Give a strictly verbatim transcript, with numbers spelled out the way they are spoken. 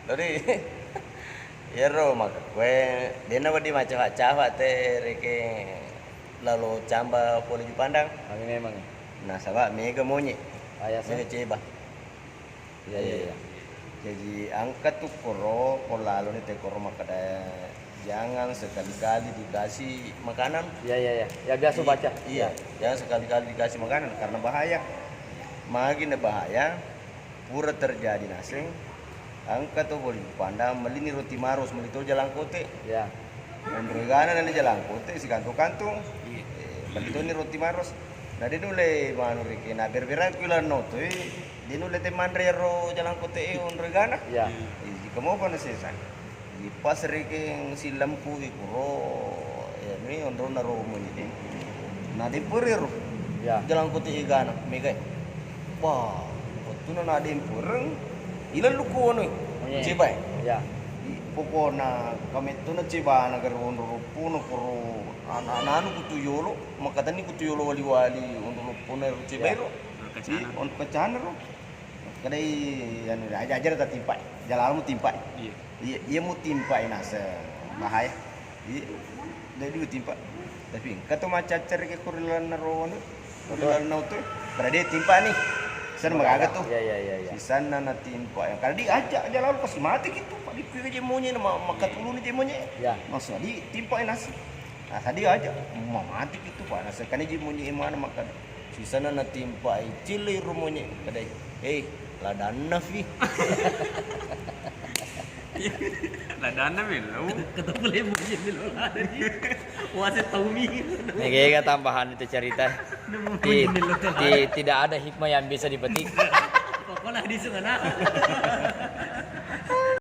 Jadi, iyaro makkukkue, de'na wedding maccafa-cafa te rekeng lalo camba pole Jupandang. Magi memang. Nasaba mega monye. Mega ceba. Iya, iya, iya. Jaji engka tu koro, ko laloni te koro makkeda, jangan sekali-kali dikasih makanan. Iya, iya, iya. Ya, biasa baca. Iya, jangan sekali-kali dikasih makanan karena bahaya. Magi na bahaya, pura terjadi naseng, engka to pole Jupandang, mellini roti maros, melli to jalangkote. Iya. Onro egana nalli jalangkote, sikantung-kantung. Iya. Eh, melli toni roti maros. Na de nulle manu rekeng, na ber-berang ku lalenna oto e, de nulle te manre ro jalangkote e onro egana. Iya. Eh, jika mopa na sesa. Pas rekeng sillempu i kuro, iyami onronna ro monyede. Na dempere ro. Iya. Jalangkote egana, megae. Wah, wettuna na dempereng, ilellu ko anu e, cebae. Iya. Pokona kamettuna cebana gare onro loppona koro ana-, anu kutu yolo, makkatenni kutu yolo wali-wali onro loppona ro cebae ro. Iya. Onro kacana ro. Kadai anu, aja-aja tatimpai. Jalalmu timpai. Iya. Iya, iya mutimpai naseng bahaya. Iya, de mutimpa. Tapi engka to macacca rekeng ko ri lalenna ro anu, ko ri lalenna oto e. Pada de timpa ni. Sisanna magaga tu. Iya, iya, iya, iya. Sisanna natimpa. Karena diajak aja lalu pasti mati gitu. Pak, di kuwi je monye na ma-, makkatuluni je monye. Iya. Maksudnya ditimpa nasi. Nah, tadi aja mamati gitu, Pak. Naseng kani je monye mana makan. Sisanna natimpai cili ro monye kadai. Eh, ladanna fi. Ladanna melo. Ketemu le monye melo lada ji. Wase taumi. Mega tambahan itu cerita. Nemu monye melo tu lada. Tidak ada hikmah yang bisa dipetik. Pokoknya di sana.